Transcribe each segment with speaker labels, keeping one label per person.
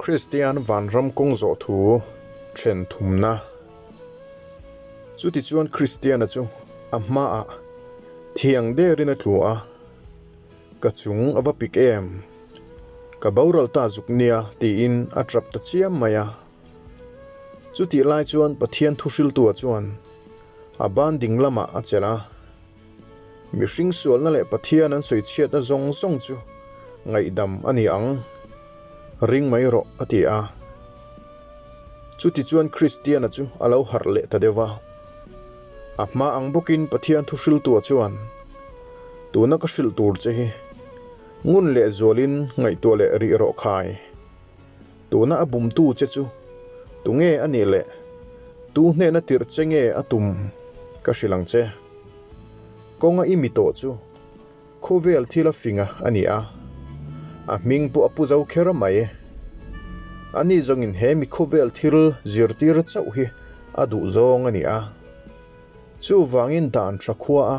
Speaker 1: Kristian vanram kawng zawh thu then thumna. Chutichuan Kristiana chu a hmaah thiang derin a tlu a, Ka chung a va pik em? Ka boral ta zuk nia tiin a trap ta chiam mai a. Chutih lai chuan Pathian thuhriltua chuan a ban ding lamah a chelh a. Mihring sualna leh Pathian an sawi chhiatna zawng zawng chu ngaihdam a ni ang, ring mai rawh a ti a. Chutichuan Kristiana chu a lo harh leh ta deuh a. A hma ang bawkin Pathian thuhriltua chuan, Tuna ka hrilh tur che hi ngun leh zualin ngaihtuah leh rih rawh khai. Tuna a bumtu che chu tunge a nih leh tu hnena tirh che nge a tum ka hrilh ang che. Kawnga i mi tawh chu khawvel thil a finga a ni a, a hming pawh a pu zo kher mai. Ani zawngin he mi khawvel thil zirtir chauh hi a duh zawng a ni a. Chuvangin dan tha khua a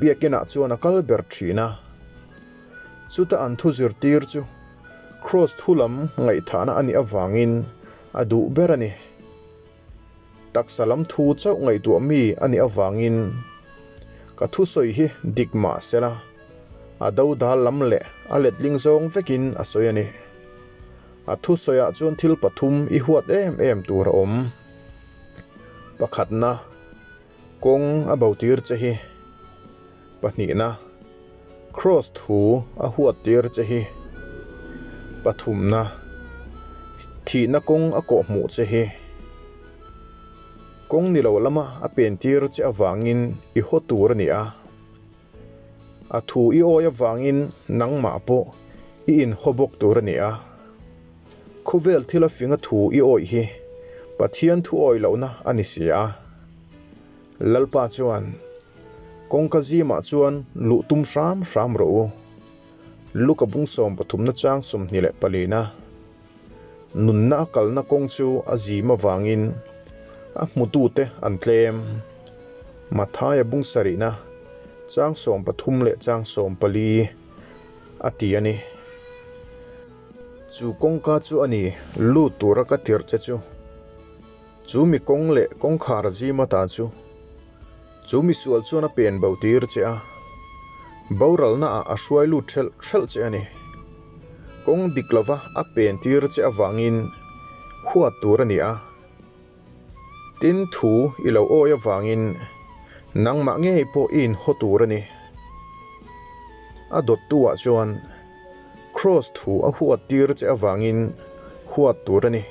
Speaker 1: biakinah chuan a kal ber thin a. Chuta an thu zirtir chu Kraws thu lam ngaihthahna a nih avangin a duh ber a ni. Taksa lam thu chauh ngaihtuah mi a nih avangin ka thusawi hi dik mah sela, a dodal lam leh a letling zawng vekin a sawi a ni. A thusawiah chuan thil pathum i huat em em tur a awm. Pakhatna, kawng a bo tir che hi. Pahnihna, Kraws thu a huat tir che hi. Pathumna, thihna kawng a kawhhmuh che hi. Kawng ni lo lama a pen tir che avangin i haw tur a ni a. A thu i awi avangin nangmah pawh i inhaw bawk tur a ni a. Khawvel thil a finga thu i awih hi Pathian thu awih lohna a ni si a. Lalpa chuan, Kawngka zimah chuan luh tum hram hram rawh u. Luka bung 30 chang 24 na nunna a kalna kawng chu a zim avangin a hmutute an tlem. Mathaia bung sarihna chang 13 leh chang 14 a ti a ni. Chu kawngka chu a ni lut tura ka tirh che chu. Chu mi kawng leh kawngkhar zima ta chu, chu mi sual chuan a pen bo tir che a, boralna ah a hruai lut ṭhelh ṭhelh che a ni. Kawng dik lova a pen tir che avangin huat tur a ni a. Tin, thu i lo awi avangin nangmah ngei pawh i inhaw tur a ni. A dawttu ah chuan Kraws thu a huat tir che avangin huat tur a ni.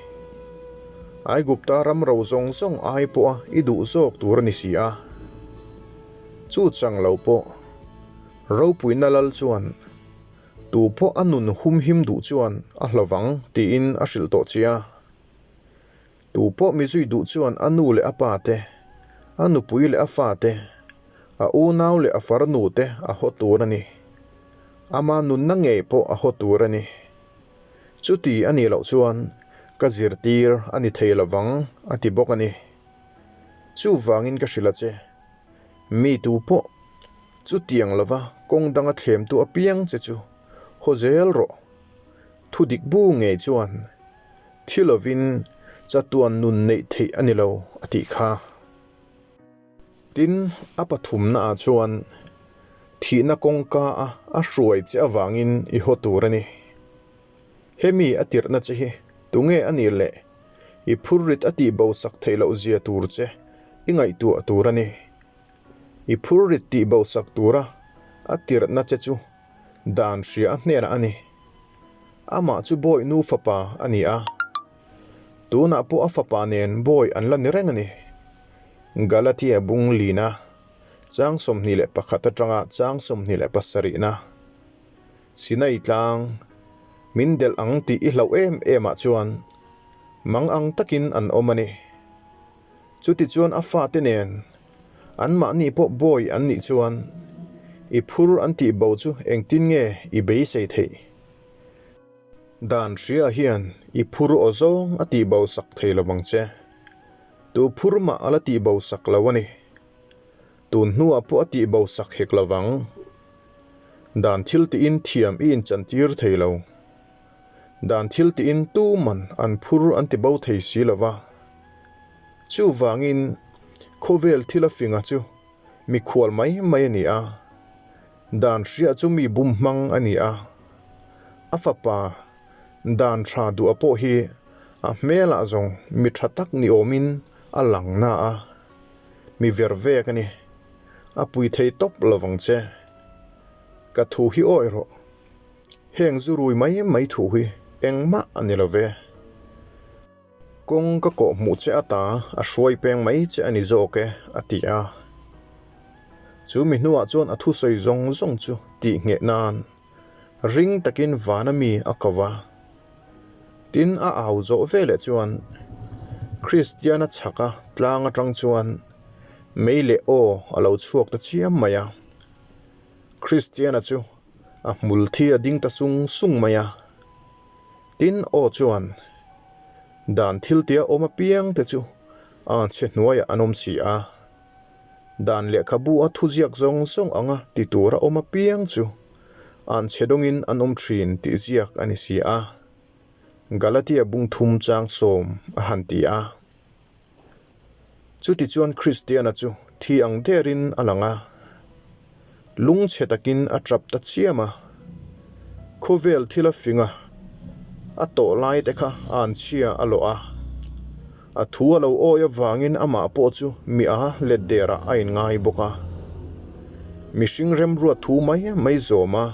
Speaker 1: Aigupta ram ro zawng zawng ai pawha i duh zawk tur a ni si a. Chu chang lo pawh ropuina lal chuan tu pawh a nun humhim duh chuan a hlovang tiin a hrilh tawh che a. Tu pawh mi zui duh chuan a nu leh a pa te, a nupui leh a fa te, a unau leh a farnu te a haw tur a ni. Ama nunna ngei pawh a haw tur a ni. Chuti a nih loh chuan ka zirtir a ni thei lovang a ti bawk a ni. Chuvangin ka hrilh a che, mi tu pawh chutiang lova kawng danga thlemtu apiang che chu haw zel rawh. Thudik bu ngei chuan thi lovin chatuan nun neih theih a ni lo a tih kha. Tin, a pathumnaah chuan thihna kawngka a a hruai che avangin i haw tur a ni. Hemi a tirhna che hi tunge a nih leh i phurrit a tihbosak theih loh zia tur che i ngaihtuah tur a ni. I phurrit tihbosak tura a tirhna che chu Dan hria a hnenah a ni. Amah chu bawi nu fapa a ni a, tunah pawh a fapa nen bawi an la ni reng a ni. Galatia bung lina chang 21 atanga chang 27na Sinai tlang min delh ang tih i hlauh em em ah chuan mang ang takin an awm a ni. Chutichuan a fate nen anmahni pawh bawi an nih chuan i phur an tih bo chu engtin nge i beisei theih? Dan hria hian i phur aw zawng a tih bo sak thei lo vang che. Tu phur mah a la tih bo sak lo a ni. Tun hnuah pawh a tih bo sak hek lo vang. Dan thil tiin thiam i inchantir thei lo. Dan thil tiin tuman an phur an ti bo thei si lo va. Chuvangin khawvel thil a finga chu mikhual mai mai a ni a, dan hria chu mi bum hmang a ni a. A fapa dan tha duha pawh hi a hmelah zawng mi tha tak ni awmin a lang na a, mi ver vek a ni. A pui thei tawp lovang che. Ka thu hi awi rawh. Heng zu rui mai mai thu hi engmah a ni lo ve. Kawng ka kawh hmuh che ata a hruai peng mai che a ni zawk e, a ti a. Chu mi hnuah chuan a thusawi zawng zawng chu tih ngheh nan ring takin vana mi a ko va. Tin, a au zawh veleh chuan Kristiana chhaka tlang atang chuan mei leh aw a lo chhuak ta chiam mai a. Kristiana chu a hmul thi a ding ta sung sung mai a. Tin, aw chuan dan thil tia awm apiang te chu a chhe hnuaiah an awm si a. Dan lehkhabu a thuziak zawng zawng anga ti tura awm apiang chu an chhe dawngin an awm thin tih ziak a ni si a. Galatia bung thum chang sawm a han ti a. Chutichuan Kristiana chu thi ang derin a lang a, lungchhe takin a tap ta chiam a. Khawvel thil a fing a, a tawh lai te kha a an chhia a lawh a. A thu a lo awi avangin amah pawh chu mi a let derah a inngai bawk a. Mihring remruat thu mai mai zawm a,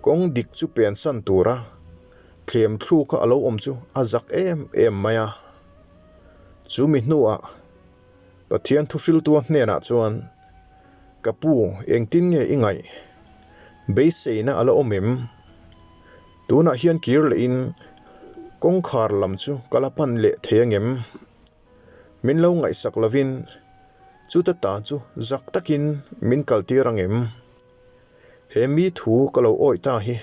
Speaker 1: kawng dik chu pensan tura thlem thluk a lo awm chu a zak em em mai a. Chu mi hnuah Pathian thuhriltua hnenah chuan, Ka pu, engtin nge i ngaih? Beiseina a la awm em? Tunah hian kir lehin kawngkhar lam chu ka la pan leh thei angem? Min lo ngaihsak lovin chuta ta chu zak takin min kaltir angem? He mi thu ka lo awih ta hi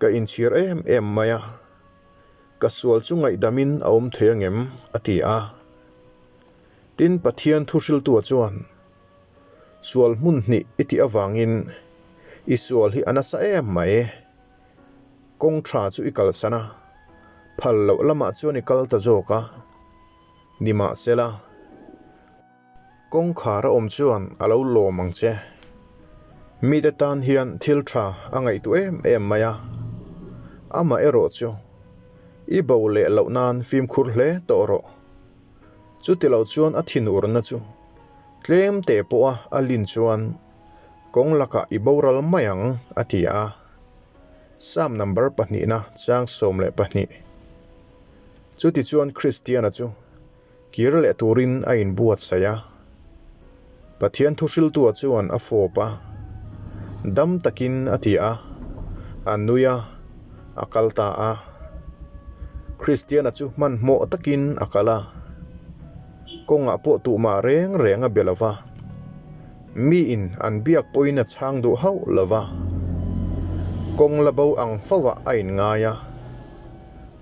Speaker 1: ka inchhir em em mai a. Ka sual chu ngaihdamin a awm thei angem? a ti a. Tin, Pathian thuhriltua chuan, Sual hmun hnih i tih avangin i sual hi a nasa em mai. Kawng tha chu i kalsan a, phal loh lamah chuan i kal ta zawk a. Nimahsela. Kawngkhar a awm chuan a lo lawm ang che. Mite tan hian thil tha a ngaihtuah em em mai a. Amah erawh chu i bo leh loh nan fimkhur hle tawh rawh. Chuti lo chuan a thinurna chu tlem te pawha a lin chuan kawng lakah i boral mai ang a ti a. Psalm number pahnihna chang 12. Chuti chuan Kristiana chu Kir leh turin a inbuatsaih a. Pathian thuhriltua chuan a fawp a, dam takin a ti a, a nui a, a kal ta a. Kristiana chu hmanhmawh takin a kal a, kawngah pawh tuhmah reng reng a be lo va, miin an biak pawhin a chhang duh hauh lo va, kawng la bo ang fauhah a inngai a,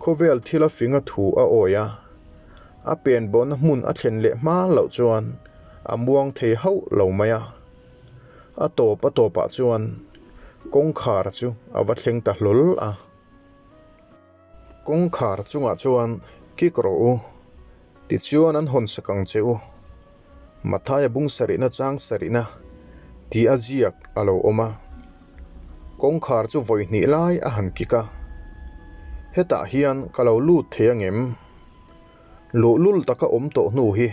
Speaker 1: khawvel thil a fing a thu a awi a. A pen bawhna hmun a thlen leh hma loh chuan a muang thei hauh lo mai a. A tawp a tawpah chuan kawngkhar chu a va thleng ta hlawl a. Kawngkhar chungah chuan kik rawh u, tichuan an hawn sak ang che u. Mathaia bung sarihna chang sarihna tih a ziak a lo awm a. Kawngkhar chu vawi hnih lai a han kik a, Hetah hian ka lo lut thei angem? Luhlul taka awm tawh hnu hi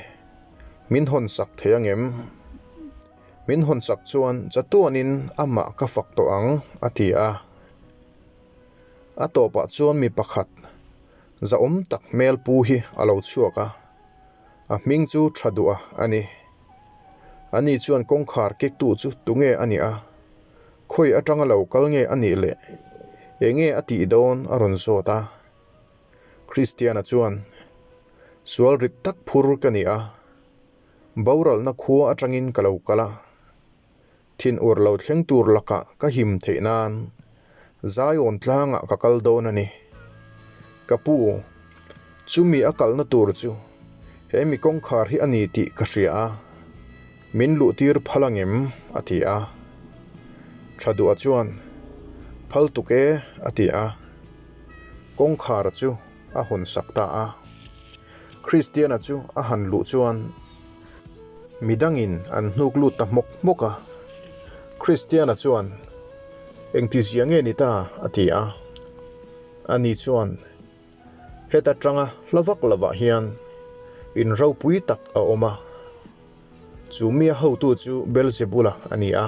Speaker 1: min hawn sak thei angem? Min hawn sak chuan chatuanin amah ka fak tawh ang, a ti a. A tawpah chuan mi pakhat zahawm tak hmel pu hi a lo chhuak a. A hming chu tha duh a a ni. Ani chuan kawngkhar kektu chu tunge a nih a, khawi atanga lo kal nge a nih leh enge a tih dawn a rawn zawt a. Kristiana chuan, Sual rit tak phur ka ni a, boralna khua atangin ka lo kal a. Thinur lo thleng tur lakah ka him theih nan Zion tlangah ka kal dawn a ni. Ka pu, chumi a kalna tur chu he mi kawngkhar hi a ni tih ka hria a, min luhtir phal angem? a ti a. Tha duah chuan, Phal tuk e, a ti a. Kawngkhar chu a hawn sak ta a. Kristiana chu a han luh chuan midangin an hnuk lut ta hmawk hmawk a. Kristiana chuan, Engtizia nge ni ta? a ti a. Ani chuan, Heta tanga hla vak lovah hian in ropui tak a awm a. Chu mia hotu chu Belzebula a ni a.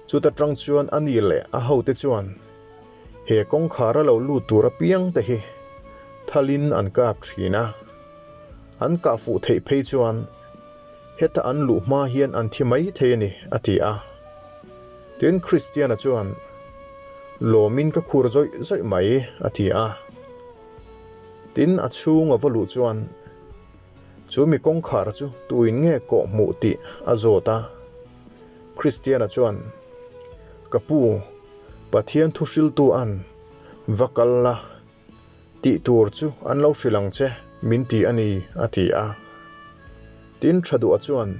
Speaker 1: Chuta tang chuan a ni leh a hote chuan he kawngkhar a lo lut tur apiang te hi thalin an kap thin a. An kah fuh theih phei chuan heta an luh hma hian an thi mai thei a ni, a ti a. Tin, Kristiana chuan, Lawmin ka khur zawih zawih mai, a ti a. Tin, a chhung a va luh chuan chu mi kawngkhar chu tuin nge kawh hmuh tih a zawt a. Kristiana chuan, Ka pu, Pathian thu hriltu an va kal la, tih tur chu an lo hrilh ang che, min ti a ni, a ti a. Tin, Thaduha chuan,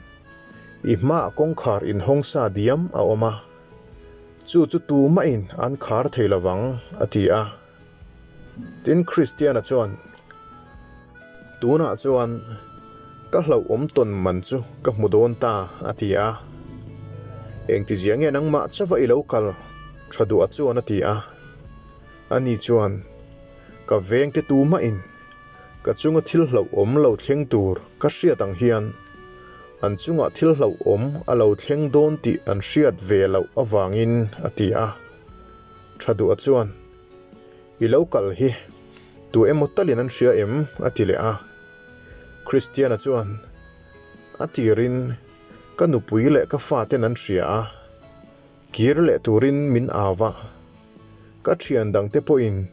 Speaker 1: I hmaah kawngkhar inhawng sa diam a awm a, chu chu tumahin an khar thei lo vang, a ti a. Tin, Kristiana chuan, Tunah chuan ka hlauhawm tawn man chu ka hmu dawn ta, a ti a. Engtizia nge nangmah chauha i lo kal? Thaduha chuan a ti a. Ani chuan, Ka vengte tumahin ka chunga thil hlauhawm lo thleng tur ka hriat ang hian an chungah thil hlauhawm a lo thleng dawn tih an hriat ve loh avangin, a ti a. Thaduha chuan, I lo kal hi tu emaw talin an hria em? a ti leh a. Kristiana chuan, A tirin ka nupui leh ka faten an hria a, kir leh turin min au va. Ka thian dangte pawhin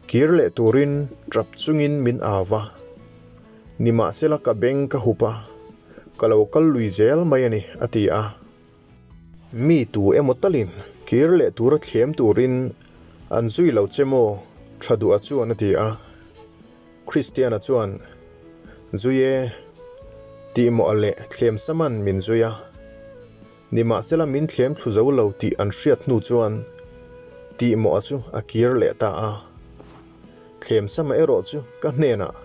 Speaker 1: kir leh turin tap chungin min au va. Nimahsela ka beng ka hup a, ka lo kal lui zel mai a ni, a ti a. Mi tu emaw talin kir leh tura thlem turin an zui lo che maw? Tha duha chuan a ti a. Kristiana chuan, Zui e, tih mawh leh thlem saman min zui a. Nimahsela min thlem thlu zo lo tih an hriat hnu chuan tih mawh chu a kir leh ta a. Thlem sama erawh chu ka hnenah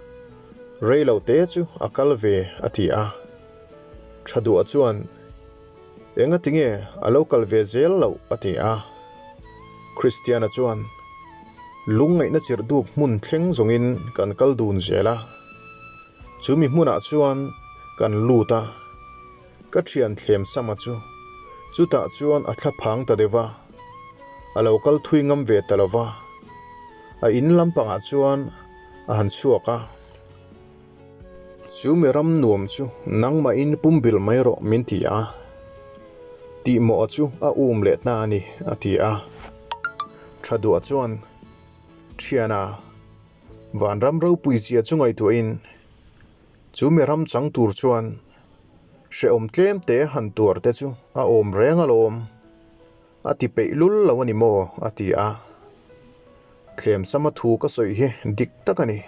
Speaker 1: rei lo te chu a kal ve a ti a. Tha duah chuan, Engati nge a lo kal ve zel loh? a ti a. Kristiana chuan, Lungngaihna chirh dup hmun thleng zawngin kan kal dun zel a. Chu mi hmunah chuan kan lut a. Ka thian thlem sama chu chutah chuan a thla phang ta deuh a, a lo kal thui ngam ve ta lo va. A in lampangah chuan a han chhuak a. Chu mi ram nuam chu nangmahin pumbil mai rawh min ti a, tihmawh chu a um leh ta a ni, a ti a. Tha duah chuan, Thiana, vanram ropui zia chu ngaihtuahin chu mi ram chang tur chuan hrehawm tlem te han tuar te chu a awm reng alawm. A ti peih lul lo a ni maw? a ti a. Thlemsama thu ka sawi hi dik tak a ni.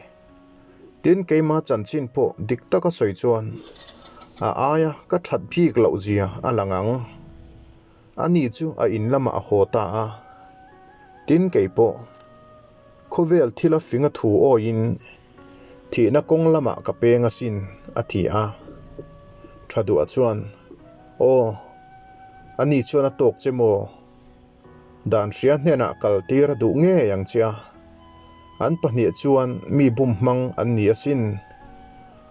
Speaker 1: Tin, keima chanchin pawh dik taka sawi chuan a aia ka that bik loh zia a lang ang. Ani chu a in lamah a haw ta a. Tin, kei pawh khawvel thila finga thu awiin thihna kawng lamah ka peng asin, a ti a. Tha duah chuan, Aw, ani chuan a tawk che maw? Dan hria hnenah kal tir a duh ngei ang che a, an pahnih chuan mi bum hmang an ni asin.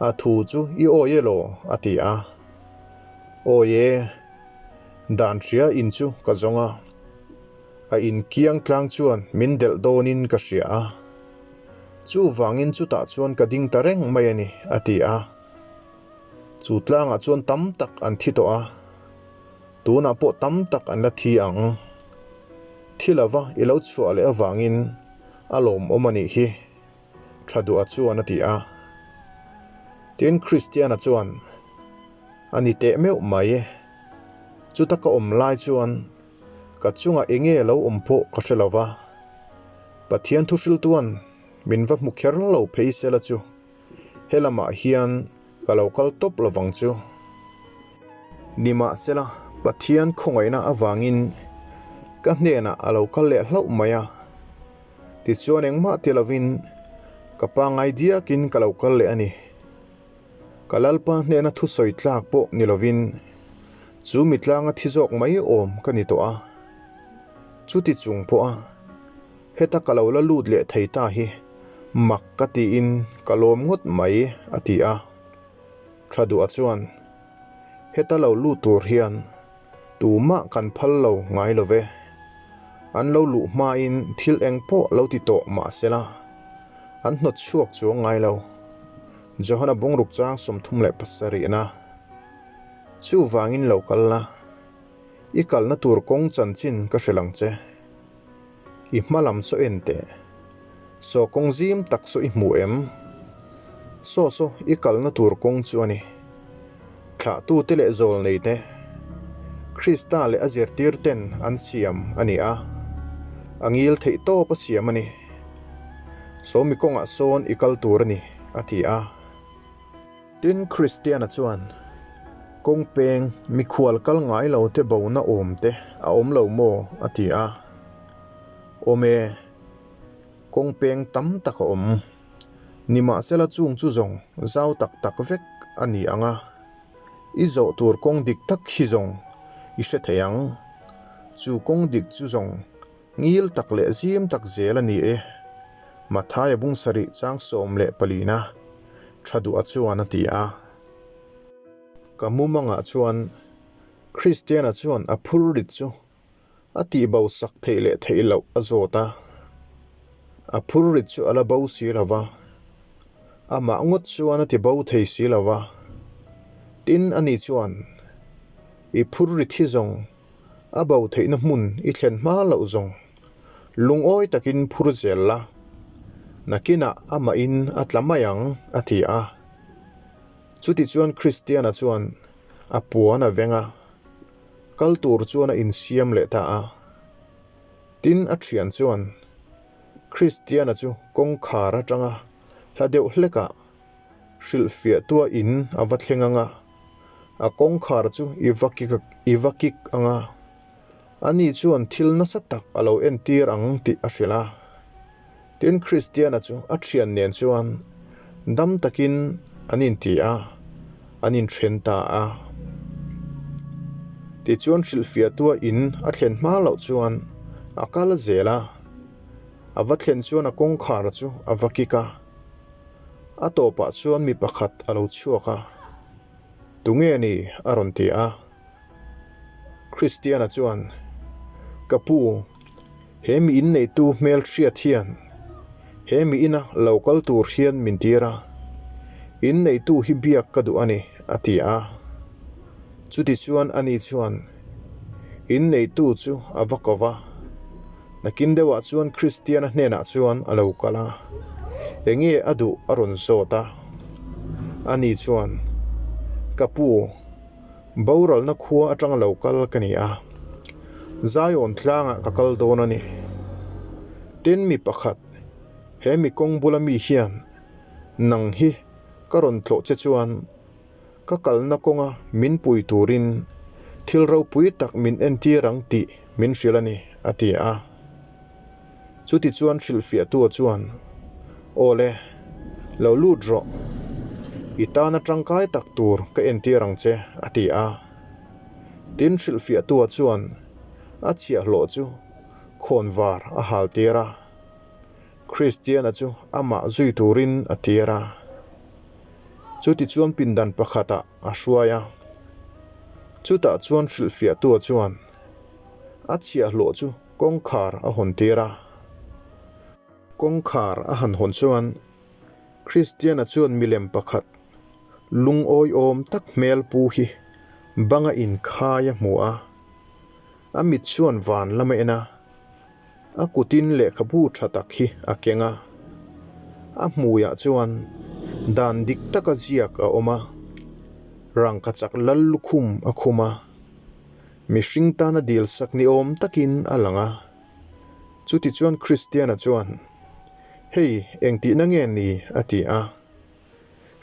Speaker 1: A thu chu i awi e law? a ti a. Awi e, dan hria in chu ka zawng a, a in kiang tlang chuan min delh dawnin ka hria a, chuvangin chutah chuan ka ding ta reng mai a ni, a ti a. Chu tlangah chuan tam tak an thi tawh a. Tunah pawh tam tak an la thi ang. Thi lova i lo chhuah leh avangin a lawmawm a nih hi, tha duha chuan a ti a. Tin, Kristiana chuan, A ni teh meuh mai. Chuta ka awm lai chuan ka chungah enge lo awm pawh ka hre lova. Pathian thuhriltuan min va hmu kher lo phei sela chu. He lamah hian ka lo kal tawp lovang chu. Nimahsela, Pathian khawngaihna avangin ka hnenah a lo kal leh hlauh mai a. Tichuan engmah ti lovin ka pangngai diakin ka lo kal leh a ni. Ka Lalpa hnena thusawi tlak pawh ni lovin chu mi tlanga thi zawk mai awm ka ni tawh a. Chuti chung pawha heta ka lo la lut leh thei ta hi mak ka tiin ka lawm ngawt mai, a ti a. Tha duah chuan heta lo lut tur hian Tumah kan phal lo ngai lo ve. An lo luh hmain thil eng pawh lo ti tawh mah sela, an hnawt chhuak chuang ngai lo. Johana bungruk chang 37 na Chuvangin lo kal la, i kalna tur kawng chanchin ka hrilh ang che. I hma lam saw en teh. Saw kawng zim tak saw i hmu em? Saw saw i kalna tur kawng chu a ni. Thlahtute leh zawlneite, Krista leh a zirtirten an siam a ni a, a ngil theih tawp a siam a ni. Saw mi kawngah sawn i kal tur a ni, a ti a. Tin, Kristiana chuan, Kawng peng mikhual kal ngai lo te bona awm te a awm lo maw? a ti a. Awm e, kawng peng tam tak a awm. Nimahsela chung chu zawng zau tak tak vek a ni ang a, i zawh tur kawng dik tak hi zawng i hre thei ang. Chu kawng dik chu zawng Ngil tak leh zim tak zel a ni e, Mathaia bung sarih chang 14 na tha duh a chuan a ti a. Ka mumangah chuan Kristiana chuan a phur rit chu a tihbo sak theih leh theih loh a zawt a. A phur rit chu a la bo si lo va, amah ngawt chuan a ti bo thei si lo va. Tin, ani chuan, I phur rit hi zawng A bo theihna hmun i thlen hma loh zawng lungawi takin phur zel la, nakinah amahin a tla mai ang, a ti a. Chutichuan Kristiana chuan a puan a veng a, kal tur chuan a insiam leh ta a. Tin, a thian chuan Kristiana chu kawngkhar atanga hla deuh hlekah Hrilhfiahtua in a va thleng ang a, a kawngkhar chu i va kik i va kik ang a, ani chuan thil nasa tak a lo entir ang tih a hrilh a. Tin, Kristiana chu a thian nen chuan dam takin an inti a, an inthen ta a. Tichuan hrilhfiahtua in a thlen hma loh chuan a kal zel a, a va thlen chuan a kawngkhar chu a va kik a. A tawpah chuan mi pakhat a lo chhuak a, Tunge ni? a rawn ti a. Kristiana chuan, Ka pu, he mi inneitu hmel hriat hian he mi ina lo kal tur hian min tir a, inneitu hi biak ka duh a ni, a ti a. Chutichuan ani chuan inneitu chu a va ko va. Nakin deuhah chuan Kristiana hnenah chuan a lo kal a, enge a duh a rawn zawt a. Ani chuan, Ka pu, boralna khua atanga lo kal ka ni a, Zion tlangah ka kal dawn a ni. Tin, mi pakhat, he mi kawng bula mi hian nang hi ka rawn tlawh che chuan, Ka kalna kawnga min pui turin thil ropui tak min entir ang tih min hrilh a ni, a ti a. Chutichuan hrilhfiahtua chuan, Aw le, lo lut rawh. I tana tangkai tak tur ka entir ang che, a ti a. Tin, hrilhfiahtua chuan a chhiahhlawh chu khawnvar a haltir a, Kristiana chu amah zui turin a tir a. Chutichuan pindan pakhatah a hruai a, chutah chuan hrilhfiahtua chuan a chhiahhlawh chu kawngkhar a hawn tir a. Kawngkhar a han hawn chuan Kristiana chuan milem pakhat lungawiawm tak hmel pu hi banga inkhai a hmu a, a mit chuan van lam a en a. A kutin lehkhabu tha tak hi a keng a, a hmuiah chuan dan dik taka ziak a awm a, rangkachak lal lukhum a khum a, mihring tana dilsak ni awm takin a lang a. Chutichuan Kristiana chuan, Hei engtihna nge ni? a ti a.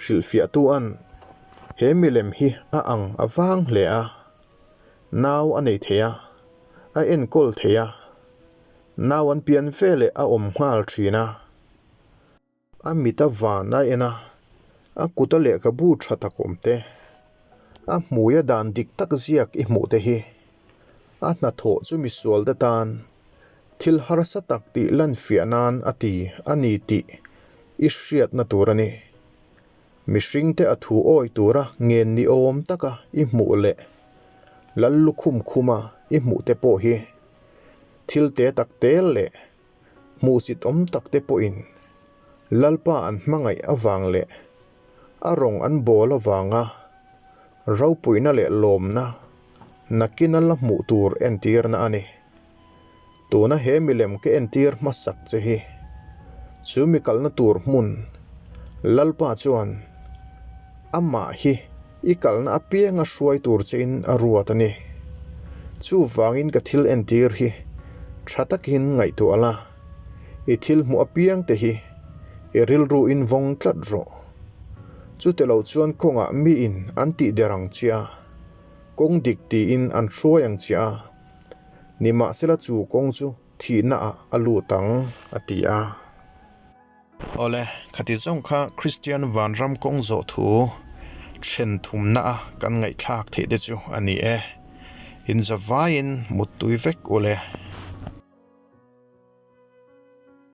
Speaker 1: Hrilhfiahtua'n, He milem hi a ang a vang hle a, nau a nei thei a. A enkawl thei a. Nau an pian veleh a awm nghal thin a. A mit a van a en a, a kut a lehkhabu tha tak awm te, a hmui a dan dik tak ziak i hmuh te hi a hnathawh chu misual te tan thil harsa tak tih lan fiah nan a ti a ni tih i hriatna tur a ni. Mihringte a thu awi tura ngen ni awm taka i hmuh leh lal lukhum khuma i hmuh te pawh hi thil te tak tel leh hmuhsit awm tak te pawhin Lalpa an hmangaih avang leh a rawng an bawl avanga ropuina leh lawmna nakina la hmuh tur entirna a ni. Tuna he milem ka entir hmasak che hi chu mi kalna tur hmun Lalpa chuan amah hi i kalna apianga hruai tur chein a ruat a ni. Chuvangin ka thil entir hi tha takin ngaihtuah la, i thil hmuh apiang te hi i rilruin vawng tlat rawh. Chute lo chuan kawngah miin an tihder ang che a, kawng dik tiin an hruai ang che a, nimahsela chu kawng chu thihna ah a lut ang, a ti a. Awle, khati zawng kha Kristian vanram kawng zawh thu then thumna a kan ngaihthlak theih te chu a ni e. Inzavaiin muttui vek ule.